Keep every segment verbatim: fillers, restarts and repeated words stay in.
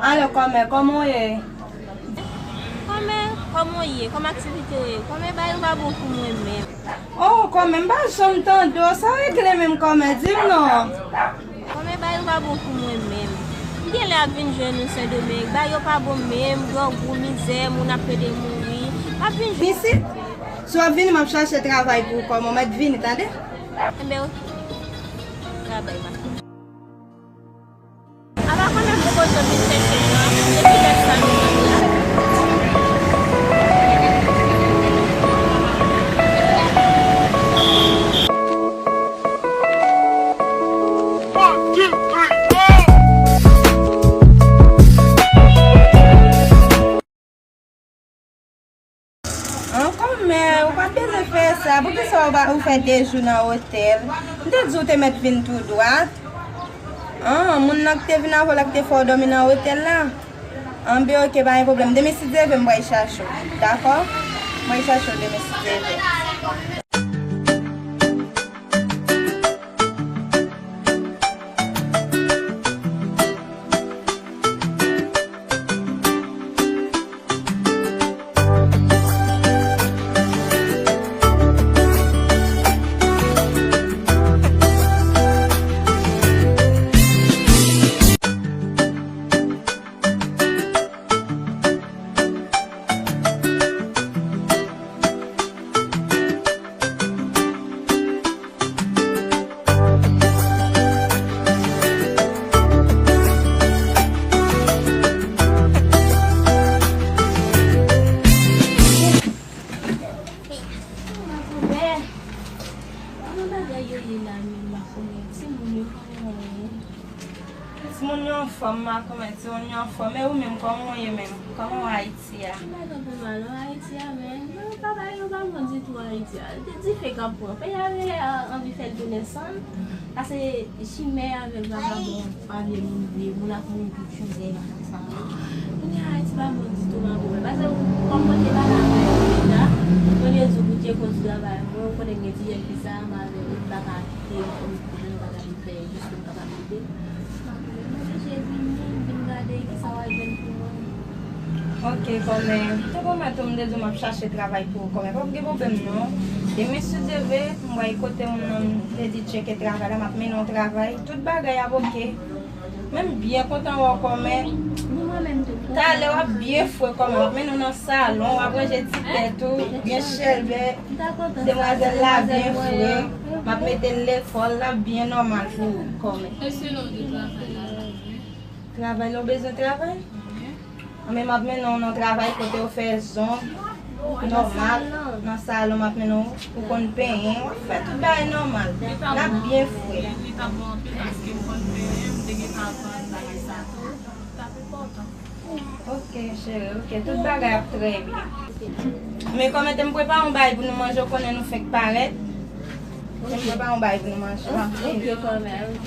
Alo, kòmè, kòman w ye? Kòmè, kòman w ye? Kòman aktivite w ye? Kòmè, bagay yo pa bon pou mwen menm. Oh, kòmè, m pa janm tande w. Sa regle menm, kòmè? Di m non. Kòmè, bagay yo pa bon pou mwen menm. M genlè ap vin jwenn ou Sendomeng. Bagay yo pa bon menm. Dwòg, mizè, moun ap plede mouri. M ap vin jwenn isit. Si w ap vini, m ap chache travay pou ou, kòmè. W mèt vini, tande? Enben, oke. Travay, maten. Apa kòmè m poko janm vin chèche nou an, depi lè sa nou tande a. An, kòmè, ou pa t bezwen fè sa. Poukisa ou pa, ou fè de jou nan otèl? M te di w te mèt vin tou dwat. An, moun nan ki te vin avè w la ki te fè w dòmi nan otèl la? An, ben, oke, pa gen pwoblèm. Demen, si Dye vle, m pral chache w. Dakò? M pral chache w demen, si Dye vle. Kòman bagay yo ye la menm, makonnen? Timoun yo kòman yo ye? Timoun yo anfòm, makonnen, timoun yo anfòm. E ou menm, kòman w ye menm? Kòman w Ayiti a? M pa twò pi mal non, Ayiti a, men, men papa yo pa bon ditou Ayiti a. Di, dife k ap pran. Peyi a genlè anvi fè l tounen sann. Pase chimè avèk vakabon pa vle moun vre, moun ap mouri pou chimè bagay sa yo. Kounye a Ayiti pa bon ditou, makonnen. Pase kòm mwen te pale avè w deja, mwen te di w pou tcheke yon ti travay. Mwen, ou konnen gen ti jèn fi sa, m avè l, m pa ka kite l, m pa ka fè jis pou m kapab kite. M ap oblije vini, vin gade kisa w a jwenn pou mwen. Ok, kòmè. M te pwomèt ou, m te di w m ap chache travay pou ou, kòmè. Pa gen pwoblèm, non. Demen, si Dye vle, m wè kote moun nan m te di tcheke travay la, m ap mennen w travay. Tout bagay ap ok. Men m byen kontan wè w, kòmè. Ni mwen menm tou. Talè w ap byen fre, kòmè. M ap mennen w nan salon, w ap ranje ti tèt ou, byen chèlbè. Demwazèl la byen fre. M ap mete l lekòl, l ap byen nòmal pou ou, kòmè. E se lè w de travay la, ou bezwen? Travay la, ou bezwen travay? Wi. Anben, m ap mennen w nan travay kote yo fè zong nòmal, nan salon, m ap mennen w, ou konn penyen, w ap fè tout bagay nòmal. L ap byen fre. Li t ap bon anpil paske m konn penyen, m te gentan aprann bagay sa tou. L t ap enpòtan. Ok, cheri, ok. Tout bagay ap trè byen. Men kòmè, te m prepare yon bagay pou nou manje, ou konnen nou fenk parèt. Te m prepare yon bagay pou nou manje. Ok, kòmè, ok.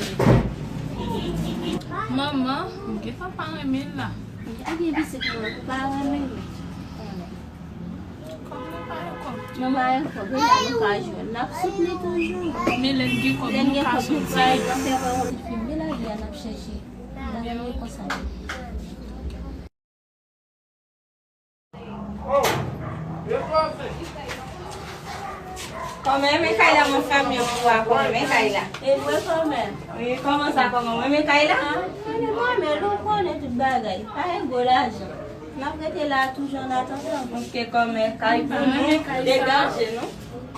Manman, m gentan pa renmen l la. Ebyen, pitit mwen, ou pa renmen l. Kòm nou pa gen kòb. Nou pa gen kòb, e la nou ka jwenn. N ap soutni toujou. Men lè n gen kòb, nou ka soutni. Lè n gen kòb, nou ka fè yon ti fim. Men lavi a n ap chèche. Bagay yo konsa. Kòmè, men kay la, mon fèm yo pou a, kòmè, men kay la. E vre, kòmè? Wi, kòman sa, kòmè? Mwen men kay la? Ah, mwen men, mwen men, nou konnen tout bagay. Pa gen gwo lajan. N ap rete la toujou an atandan. Ok, kòmè, kay pou nou, degaje nou.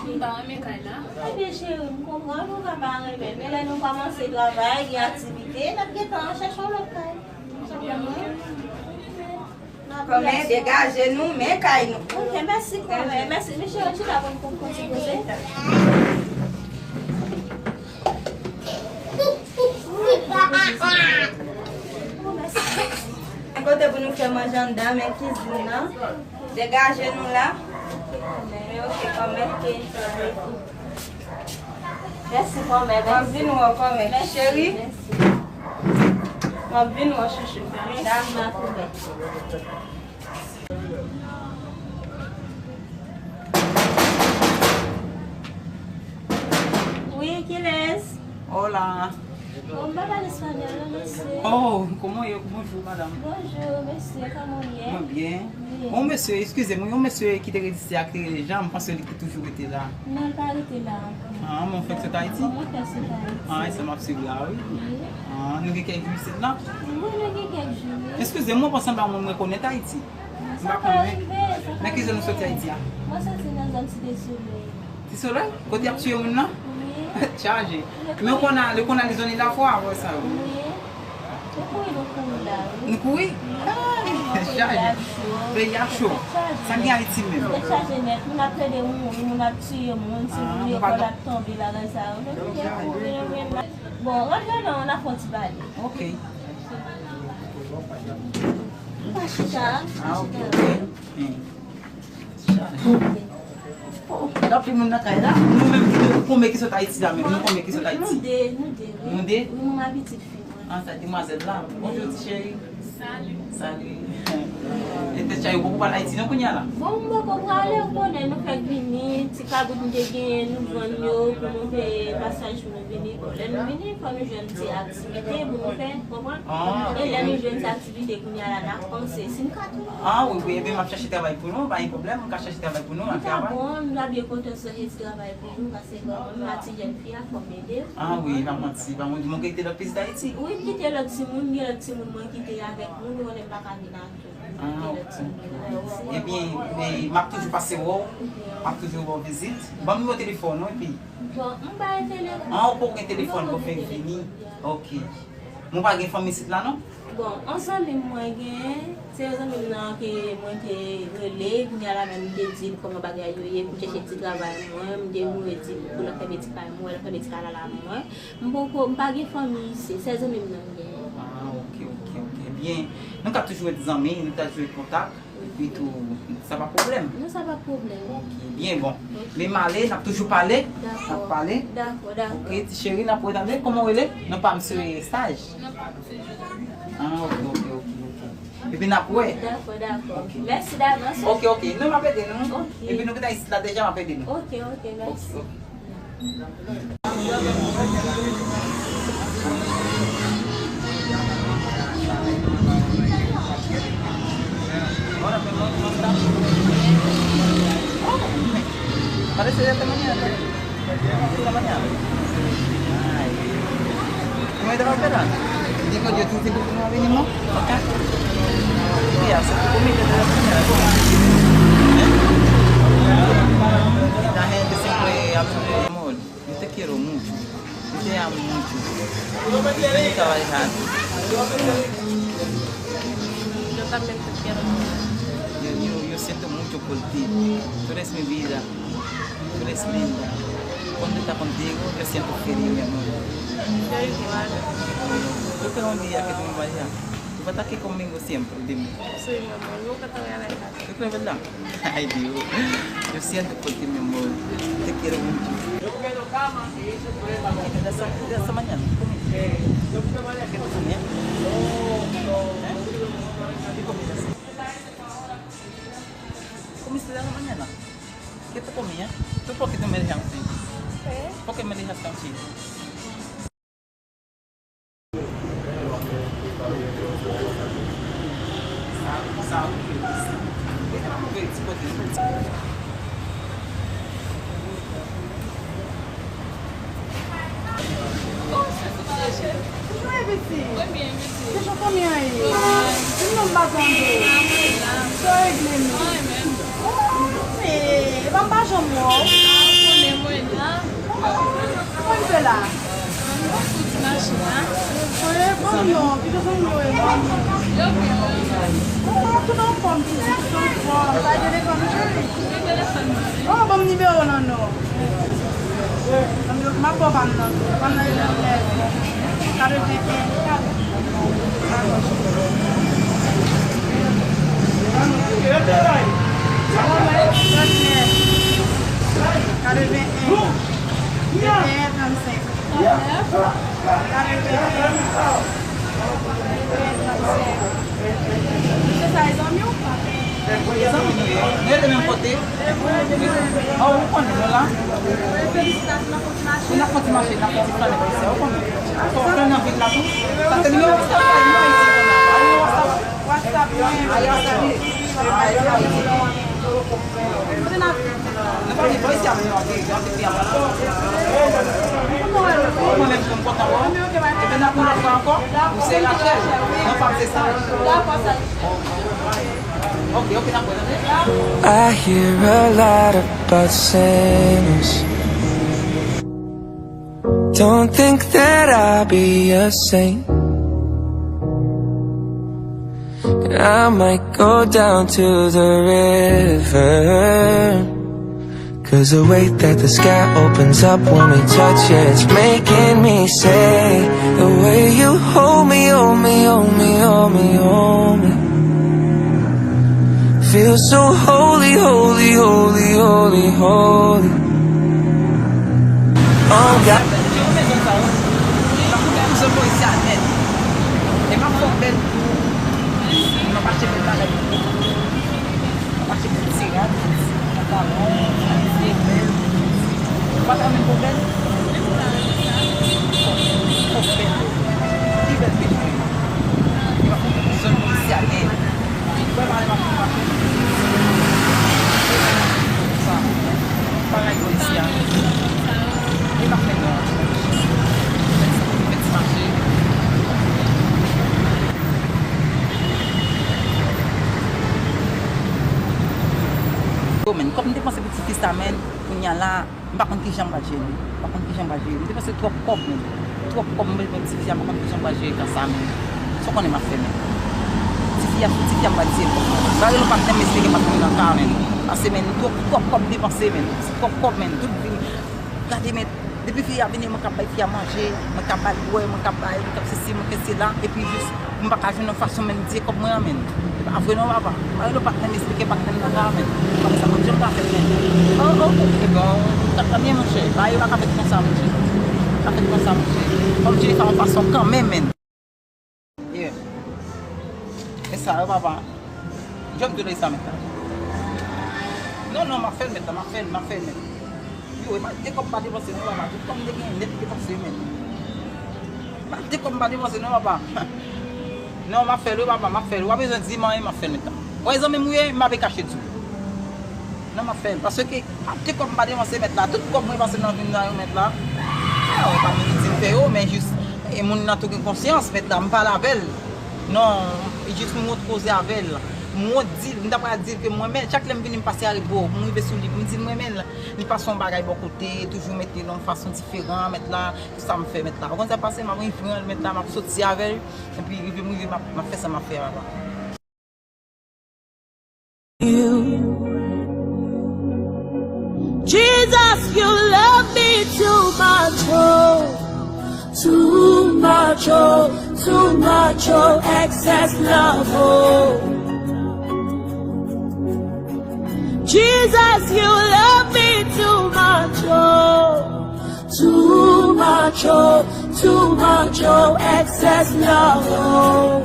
M pa renmen kay la. Ebyen, cheri, m konprann ou ka pa renmen, men lè nou kòmanse travay, gen aktivite, n ap gentan chèche yon lòt kay. Kòmè, degaje nou, men kay nou. Ok, mèsi, kòmè. Mèsi, mesye, chita pou n konn konn ti koze. Gen kote pou nou fè manje anndan, men kizin nan. Degaje nou la. Men ok, kòmè. Mèsi, kòmè, mèsi. M ap vin wè w, kòmè. Mèsi, cheri. Mèsi. M ap vin wè w, chouchou. Mèsi, makoumè. Wi, kilès? O, Hola. Oh, m pa pale espanyòl, non, mesye. Oh, comment yo? Bonjour, madame. Bonjour, mesye, kòman w ye? Mwen byen. Byen. Yon mesye, eskize m, yon mesye ki te rejistre ak te rele Jean, m panse li te toujou rete la. Non, l pa rete la ankò. Ah, mwen fèk sot Ayiti? Mwen fèk sot Ayiti. Ah, e sa m ap swiv la, wi. Wi. Ah, nou gen kèk jou isit la? Wi, nou gen kèk jou, wi. Eskize m, mwen panse m pa moun rekonèt Ayiti. M pa konnen. Men ki zòn ou soti Ayiti a? Mwen soti nan zòn Site Solèy. Ti Solèy? Kote y ap tiye moun nan? Wi. Tèt chaje. Men ou konn ale, ou konn ale zòn Lafwa, wè sa yo. Wi. Nou kouri, nou kouri la, wi. Nou kouri? Wi, tèt chaje. Peyi a cho. Peyi a cho. Tèt chaje. Sa gen Ayiti menm? Tèt chaje nèt. Moun ap plede mouri, moun ap tiye moun, timoun lekòl ap tonbe, bagay sa yo. Nou gen kouri, nou menm la. Bon, rantre non, n ap fè yon ti pale. Ok. Pa chita, pa chita. Ah, ok, ok. Hmm. Chaje. Oh, gen anpil moun nan kay la. Nou menm ki, nou konbyen ki sot Ayiti la menm? Nou konbyen ki sot Ayiti? Nou de, nou de, wi. Nou de? Wi, mwen ak pitit fi mwen. Ah, sa demwazèl la. Bonjou, ti cheri. Salut. Salut. E tèt chaje, ou poko pral Ayiti non kounye a la? Bon, m poko prale, ou konnen, nou fèk vini, ti kagoud nou te genyen, nou vann yo pou nou peye pasaj pou nou vini. Bon, lè nou vini, fò nou jwenn ti aktivite pou nou fè, konprann? Ah, ok. E lè nou jwenn ti aktivite kounye a la, n ap panse si n ka tounen. Ah, wi, wi, ebyen, m ap chache travay pou nou, pa gen pwoblèm, m ka chache travay pou nou, n ap travay. Li ta bon, m ta byen kontan chache ti travay pou nou, paske bon, m a ti jèn fi a, fò m ede. Ah, wi, pa manti, pa manti, m kite lòt pitit Ayiti. Wi, m kite lòt timoun, gen lòt timoun mwen kite avèk nou, nou konnen m pa ka vin ak tout. Ah, ok. Ebyen, e, m ap toujou pase wè w, m ap toujou ba w vizit. Ban m nimewo telefòn ou, epi. Bon, m pa gen telefòn. Ah, ou poko gen telefòn pou fè vini? Ok. Mwen pa gen fanmi isit la, non? Bon, yon zanmi m mwen gen, se yon zanmi m nan ke mwen te rele, kounye a la menm m te di l kòman bagay yo ye, pou m chèche ti travay mwen, m te voye di l pou l ap fè medikal mwen, l ap fè medikal ala mwen. M poko, m pa gen fanmi isit, sèl zanmi m nan m genyen. Ah, ok, ok, ok. Byen, nou ka toujou ret zanmi, nou ka toujou ret kontak, epi tou, sa pa pwoblèm. Non, sa pa pwoblèm. Ok, byen, bon. Ok. Men m ale, n ap toujou pale. Dakò. N ap pale. Dakò, dakò. Ok, ti cheri, n ap wè tande. Kòman w rele? Non pa m se Saj. Non pa m se Joseph. Ah, ok, ok, ok, ok. Epi n ap wè. Dakò, dakò. Ok. Mèsi davans. Ok, ok. Non, m ap ede nou. Ok. Epi nou gentan isit la deja, m ap ede nou. Ok, ok, mèsi. Ok, ok. Parece de esta mañana. Ay. ¿Cómo te va a operar? Digo, yo te digo que no venimos acá. Sí, hace tu comida de la mañana, ¿cómo? ¿Eh? La gente siempre habla de amor. Yo te quiero mucho. Yo te amo mucho. Yo nunca va a dejar. Yo también te quiero mucho. Yo, yo, yo siento mucho por ti. Tú eres mi vida. Tú eres linda. Cuando está contigo, yo siento feliz, mi amor. Yo igual. Yo te un día que tú me vayas. Tú vas a estar aquí conmigo siempre, dime. Sí, mi amor, nunca te voy a dejar. ¿Tú crees verdad? Ay, Dios. Yo siento por ti, mi amor. Te quiero mucho. Mira esa, mira esa mañana. ¿Qué tú comías? ¿Eh? ¿Qué comiste esa mañana? ¿Qué tú comías? ¿Tú por qué tú me dejaste así? ¿Eh? ¿Por qué me dejaste así? Kòman w ye, pitit? Mwen byen, pitit. Kijan fanmi an ye? Mwen byen. Vin non, m pa tande. Sa w regle menm? Mwen menm. Oh, men, epa m pa janm wè w. Ah, ou konnen mwen la. Oh, kòman w fè la? Mwen soti machin la. Mwen fanmi an, kijan fanmi yo ye, fanmi? Yo byen, yo byen. Oh, tout anfòm, pitit, tout anfòm. Sa e telefòn ou, cheri? Gen telefòn mwen. Oh, ban m nimewo w non, non. M ap ba w pa m nan tou. Pa m nan zero nèf, katrevenn en, katrevenn en, venteyen, trannsenk. Katrevenn en, venteyen, trannsenk. Se sa, e zanmi w? Mezanmi, nou ye, nou rete menm kote. Oh, ou konnen nou la. Ou n ap fè ti mache, n ap fè ti flannen pa isi a, ou konnen. Fò w flannen nan vil la tou. Sa se nimewo WhatsApp la, nimewo isi, nimewo WhatsApp. WhatsApp mwen. Ay, ay, ay. Ay, ay, ay. Nou pa gen bò isi a, nou gen, gen anpil fi a. Ou konnen m kontan wè w. Epi n ap yon lòt fwa ankò, ou se Rachel. Non pa m se sa. Ok, ok, n ap wè. I hear a lot about sinners. Don't think that I'll be a saint. And I might go down to the river. Cause the way that the sky opens up when we touch it, it's making me say, the way you hold me, hold me, hold me, hold me, hold me. Feel so holy, holy, holy, holy, holy. Oh God. E m ap fè w bèl tou. M ap achte bèl bagay pou ou. M ap achte bèl ti rad, ti pantalon, ti bèl. Ou pa ta renmen pou bèl? Fò, fò bèl. Pi bèl ke nou. E m ap montre pou zòn Morisya ye. Wè, pale m ap fè sa. Bagay Morisya. E m ap fè non. Fè ti mache. Yo, men, kòb m te panse pou ti fi sa, men, kounye a la, m pa konn kijan m pral jere l. M pa konn kijan m pral jere l. M te panse twòp kòb, men. Twòp kòb, m bezwen ti fi a, m pa konn kijan m pral jere ka sa, men. Sa w konnen m ap fè, men. Ti fi a, ti fi a, m pral di se kòb mwen. M pa rele patnè m, esplike patnè m nan ka, men. Pase, men, twòp, twòp kòb depanse, men. Twòp kòb, men. Tout vi m. Gade, men. Depi fi a vini, mwen ka bay fi a manje, mwen ka ba l bwè, mwen ka ba l, mwen ka sesi, mwen ka sela, epi jis, mwen pa ka jwenn yon fason menm di kòb mwen an, men. Se pa vre non, papa. Pa rele patnè m, esplike patnè m nan ka, men. Bagay sa p ap janm ka fèt, men. Oh, oh, oh, e bon, ou ta trè byen, monchè. Bagay yo pa ka fèt konsa, monchè. Pa ka fèt konsa, monchè. Fò m jere sa yon fason kanmenm, men. Yeah. E sa yo, papa. Jan m te lè sa, mèt la. Non, non, m ap fè l, mèt la, m ap fè l, m ap fè l, mèt. Yo, e pa de kòb m pa depanse, non, papa. Tout kòb m te genyen nèt, m depanse, men. Pa de kòb m pa depanse, non, papa. Non, m ap fè l, wi, papa, m ap fè l. Ou pa bezwen di m anyen, m ap fè l, mèt la. Ou wè zanmi m ou ye, m pa vle kache di w. Non, m ap fè l. Paske, pa de kòb m pa depanse, mèt la. Tout kòb mwen pase nan vin nan yo, mèt la. Ah, ou pa menm di m fè yo, men jis, e moun nan tou gen konsyans, mèt la. M pale avè l. Non, e jis m wont koze avè l. M wont di l, m ta pral di l ke m renmen l. Chak lè m vini, m pase a rebò, m rive sou li, m di l m renmen l. Li pase yon bagay bò kote, toujou mete l yon fason diferan, mèt la. Sa m fè, mèt la. Ou konn sa k pase, m ap revran l, mèt la, m ap soti avè l. Epi, rive m rive, m ap, m ap fè sa m ap fè a la. Jesus, you love me too much, oh, too much, oh, too much, oh, excess love, oh. Jesus, you love me too much, oh, too much, oh, too much, oh, excess love, oh.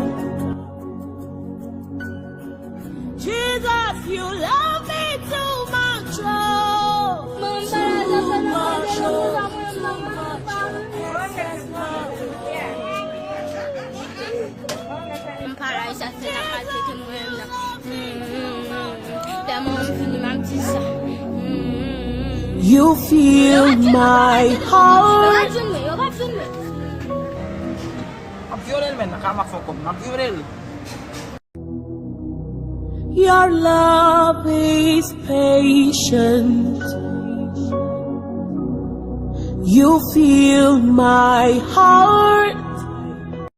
Jesus, you love me too much, oh. Too much, oh, too much, oh, excess love. M pa la, sa fè la pati ke mwen menm nan. Tèlman m fini, m ap di sa. You fill my Yo heart. pa filme, yo pa filme. M ap vyole l, men, nan ka m ap fè kòb, m ap vyole l. Your love is patient. You fill my heart